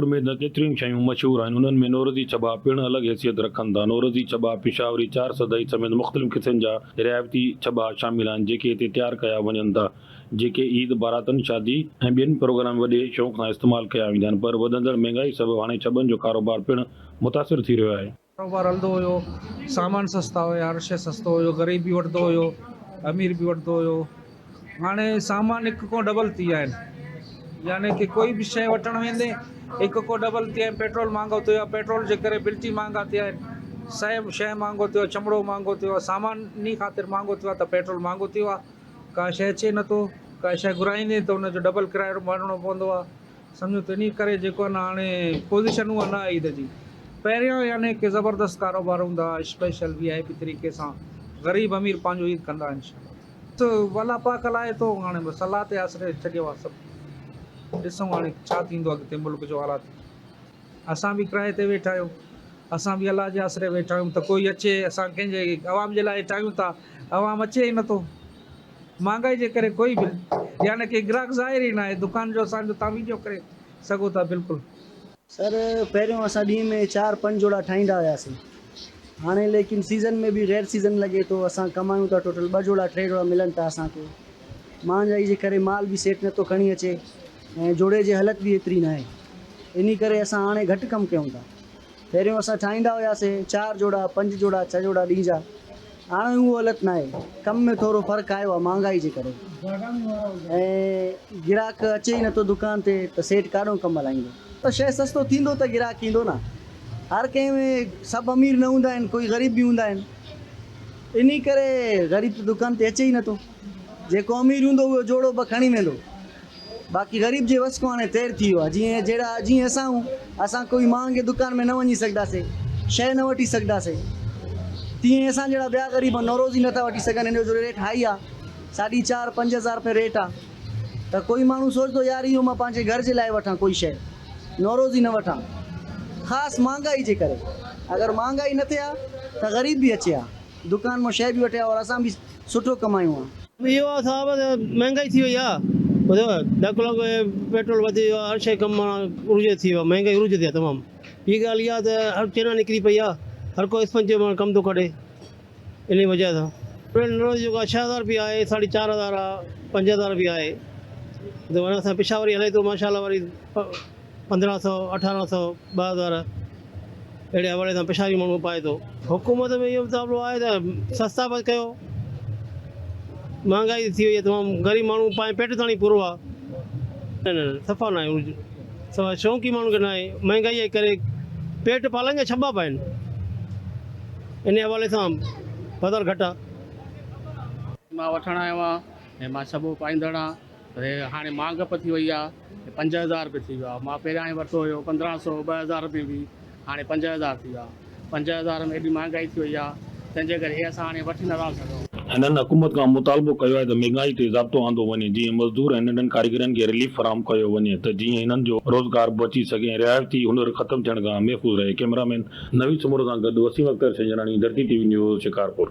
شڪارپور ۾ ته ڪيتريون ئي شيون مشهور آهن، انهن ۾ نوروزي ڇٻا پڻ الڳ حيثيت رکن ٿا. نوروزي ڇٻا، پشاوري، چارسدائي سميت مختلف قسم جا روايتي ڇٻا شامل آهن، جيڪي هتي تيار ڪيا وڃن ٿا، جيڪي عيد، باراتن، شادي ۽ ٻين پروگرامن ۾ وڏي شوق سان استعمال ڪيا ويندا آهن، پر وڌندڙ مهنگائي سبب هاڻي ڇٻن جو ڪاروبار پڻ متاثر ٿي رهيو آهي. ڪاروبار هلندو هيو، سامان سستا هيا، هر شيء سستو هيو، غريب به وٺندو هيو، امير به وٺندو هيو، هاڻي سامان هڪ کان ڊبل ٿي ويا آهن، يعني ڪي ڪوئي به شيء وٺڻ ويندين هڪ کان ڊبل ٿي ويا آهن، پيٽرول مهانگو ٿيو آهي، پيٽرول جي ڪري بلٽي مهانگا ٿيا آهن، سيم شيء مهانگو ٿيو آهي، چمڙو مهانگو ٿيو آهي، سامان انهي خاطر مهانگو ٿيو آهي ته پيٽرول مهانگو ٿيو آهي، ڪا شيء اچي نٿو، ڪا شيء گهرائيندين ته ان جو ڊبل ڪرايو ڀرڻو پوندو آهي. سمجهو ته انهي ڪري جيڪو آهي نه هاڻي پوزيشن اها نه آهي عيد جي پهريان يعني ڪي زبردست ڪاروبار هوندا هئا اسپيشل وي آء پي طريقي سان غريب امير پنهنجو عيد ڪندا انشاء الله ته الله پاڪ هلائي ٿو هاڻي بس الله تي آسري ڇڏيو آهي سڀ ڏسون هاڻي ڇا ٿيندو اڳتي ملڪ جو حالات اسان به ڪرائي تي ويٺا آهيون اسان به الله جي آسري ويٺا آهيون ته ڪوئي اچي اسان ڪنهن جي عوام جي لاء چاهيون ٿا عوام اچي ئي نٿو. مھانگائي جي ڪري ڪوئي به يعني ڪي گراھڪ ظاھر ئي ناھي دڪان جو اسان جو تان ويڊيو ڪري سگھو ٿا بلڪل. سر پهريون اسان ڏينهن ۾ چار پنج جوڙا ٺاهيندا هياسين هاڻي ليڪن سيزن ۾ به غير سيزن لڳي ٿو اسان ڪمايون ٿا ٽوٽل ٻه جوڙا ٽي جوڙا ملن ٿا اسان کي مهانگائي جي ڪري مال به سيٺ نٿو کڻي اچي ۽ جوڙي جي هلت به ايتري ناهي انهي ڪري اسان هاڻي گهٽ ڪم ڪيون ٿا. پهريون اسان ٺاهيندا هياسين چار جوڙا، پنج جوڙا، ڇهه جوڙا ڏينهن جا. هاڻي اهو حالت ناهي. ڪم ۾ ٿورو فرق آيو آهي مهانگائي جي ڪري ۽ گراهڪ اچي ئي نٿو دڪان تي ته سيٺ ڪاڏهون ڪم هلائيندو. ته شيء سستو ٿيندو ته گراهڪ ايندو نه. هر ڪنهن ۾ سڀ امير نه هوندا آهن، ڪوئي غريب به هوندا آهن. انهي ڪري غريب ته دڪان تي اچي ئي نٿو. جيڪو امير هوندو اهو جوڙو ٻه کڻي ويندو. باقي غريب جي وس کان هاڻي تير ٿي ويو آهي جيئن جهڙا جيئن اسان آهيون اسان ڪوئي مهانگي دڪان ۾ نه وڃي سگهنداسي شيء نه وٺي سگهنداسي تيئن اسان جهڙا ٻيا غريب نوروزي نٿا وٺي سگهن هن جو ريٽ هائي آهي ساڍي چار 5000 رپيا ريٽ آهي ته ڪوئي ماڻهو سوچندو يار اهو مان پنهنجي گهر جي لاء وٺان ڪوئي شيء نوروزي نه وٺان خاص مهانگائي جي ڪري اگر مهانگائي نه ٿئي ها ته غريب به اچي ها دڪان مان شيء به وٺي ها اور اسان به سٺو ڪمايون ها. اهو آ صاحب ته مهنگائي ٿي وئي آ ٻڌو ڌڪ لڳ پيٽرول وڌي ويو آ هر شي ڪم معنيٰ عروج تي ٿي ويو آ مهنگائي عروج تي آ تمام ٻي ڳالهه اها ته هر چينا نڪري پئي آ هر ڪو اسپنج جو معنيٰ ڪم ٿو ڪڍي انهي وجه سان. روز جيڪو آ 6000 رپيا آهي ساڍي چار هزار آ 5000 رپيا آهي ته وري اسان پشاوري هلي ٿو ماشاء الله وري 15 سو 18 سو 2000 اهڙي حوالي سان پشاوري ماڻهو پائي ٿو. حڪومت ۾ اهو مطالبو آهي ته سستا بس ڪيو، مهانگائي ٿي وئي آهي تمام غريب ماڻهو پائي پيٽ تاڻي پورو آهي. نه نه صفا ناهي صفا شوق ئي ماڻهن کي ناهي مهانگائي جي ڪري پيٽ پالن يا ڇٻا پائن ان حوالي سان فصل گهٽ آهي. مان وٺڻ آيو آهيان ۽ مان ڇٻو پائيندڙ آهيان. پر هاڻي مانگ به ٿي وئي آهي 5000 رپيا ٿي ويو آهي مان پهريان ئي ورتو هيو 15 سو 2000 رپئي به هاڻي 5000 ٿي ويو آهي 5000 ۾ ايڏي مهانگائي ٿي وئي آهي تنهن جي ڪري هي اسان هاڻي وٺي نٿا سگهون. هنن حڪومت کان مطالبو ڪيو آهي ته مهنگائي تي ضابطو آندو وڃي جيئن مزدور ۽ ننڍن ڪاريگرن کي رليف فراهم ڪيو وڃي ته جيئن هنن جو روزگار بچي سگهي ۽ رعايتي هنر ختم ٿيڻ کان محفوظ رهي ڪئميرا مين نويد سومرو سان گڏ Waseem Akhtar Sanjrani Dharti T V news Shikarpur.